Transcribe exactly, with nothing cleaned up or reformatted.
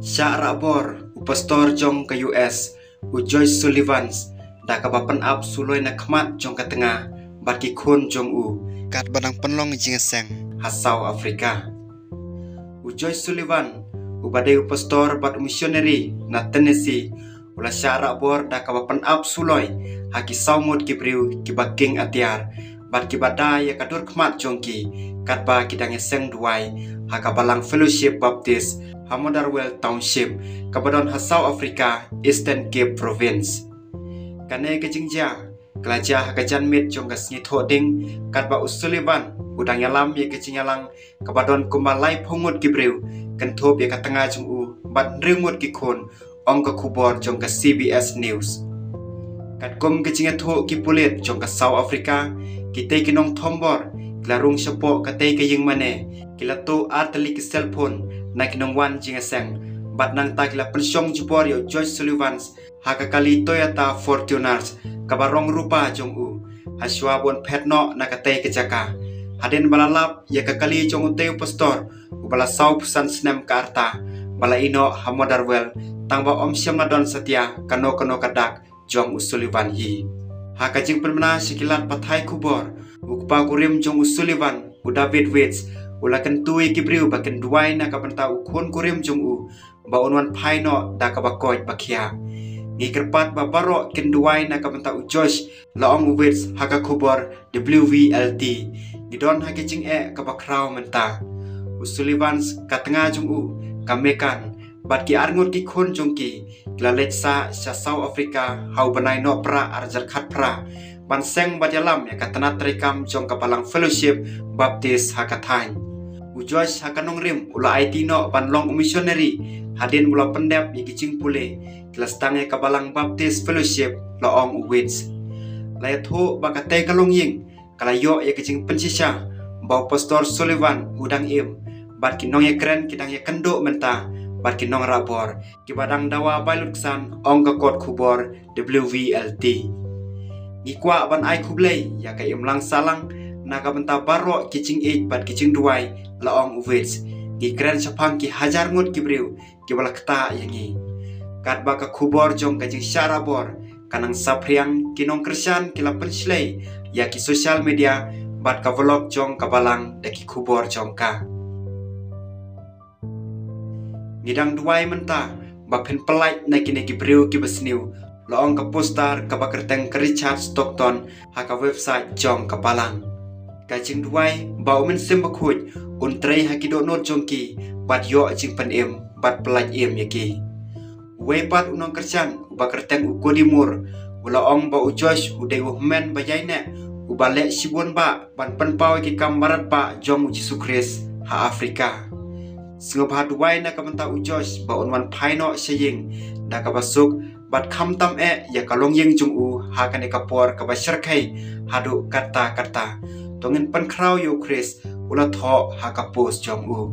Shah rahbor u pastor jong ka U S, u Josh Sullivan, da kaba pynap suloi na khmat jong ka tnga bad ki khun jong u, katba dang pynlong jingïaseng ha South Africa. U Josh Sullivan, uba dei u pastor bad u missionary na Tennessee, u la shah rahbor da kaba pynap suloi ha ki saw ngut ki briew kiba king atiar bad kiba da ïa ka dur khmat jong ki, katba ki dang ïaseng duwai ha ka balang Fellowship Baptist ha Motherwell Township, kaba don ha South Africa, Eastern Cape Province. Kane ka jingjia ka la jia ha ka janmiet jong ka sngi Thohdieng, katba u Sullivan u dang ïalam ïa ka jingïalang kaba don kumba laiphew ngut ki briew, kynthup ïa ka tnga jong u bad hynriew ngut ki khun, ong ka khubor jong ka C B S News. Katkum ka jingïathuh ki pulit jong ka South Africa, kitei ki nongthombor ki la rung shapoh katei ka ïing mane, ki la tuh ar tylli ki cellphone na ki nongwan jingïaseng, bad nangta ki la pynshong jubor ïa u Josh Sullivan ha ka kali Toyota Fortuner kaba rong rupa jong u, ha shuwa ban phet noh na katei ka jaka. Hadien ba la lap ïa ka kali jong utei u pastor, uba la sawphew san snem ka rta, ba la ïeh noh ha Motherwell, tangba ym shym la don satia kano kano ka dak jong u Sullivan hi. Ha ka jingpynbna sha ki lad pathai khubor, u kpa kurim jong u Sullivan, u David Weitz, u la kyntu ïa ki briew ba kin duwai na ka bynta u khun kurim jong u, ba un wan phai noh da kaba koit ba khiah. Ngi kyrpad ba baroh kin duwai na ka bynta u Josh, la ong u Weitz ha ka khubor W V L T. Ngi don ha ka jingeh kaba khraw mynta. U Sullivan, ka tnga jong u, ka Megan, bad ki arngut ki khun jong ki, ki la leit sah sha South Africa ha u bnai Nohprah ar hajar khatphra, ban seng bad ïalam ïa ka tnat treikam jong ka balang Fellowship Baptist ha ka thaiñ. U Josh ha ka nongrim u la aiti noh ban long u missionary. Hadien ba u la pyndep ïa ki jingpule, ki la sdang ïa ka balang Baptist Fellowship, la ong u Weitz. La ïathuh ba katei ka longïing ka la ïoh ïa ka jingpynshisha ba u pastor Sullivan u dang im, bad ki nongïakren ki dang ïakynduh mynta bad ki nongrahbor kiba dang dawa bai lutksan, ong ka kot khubor W V L T. Ngi kwah ban ai khublei ïa ka imlang sahlang na ka bynta baroh ki jingïeit bad ki jingduwai, la ong u Weitz. Ngi kren shaphang ki hajar ngut ki briew kiba la ktah ïa ngi. Katba ka khubor jong ka jingshah rahbor ka nang saphriang, ki nongkyrshan ki la pynshlei ïa ki social media bad ka vlog jong ka balang da ki khubor jong ka. Ngi dang duwai mynta ba phin pyllait na kine ki briew kiba sniew, la ong ka poster kaba kyrteng ka Richard Stockton ha ka website jong ka balang. Ka jingduwai ba U Mynsiem Bakhuid un trei ha ki dohnud jong ki bad ïoh jingpynim bad pyllait im ïa ki. Uwei pat u nongkyrshan uba kyrteng u Cody Moore u la ong ba u Josh u dei u hynmen ba ïaineh, uba leh shibun bah ban pynpaw ïa ki kam barat bah jong u Jisu Khrist ha Africa. Sngewbha duwai na ka bynta u Josh ba un wan phai noh sha ïing da kaba suk bad khamtam eh ïa ka longïing jong u ha kane ka por kaba shyrkhei haduh katta katta. To ngin pynkhraw ïa u Khrist, u la thoh ha ka post jong u.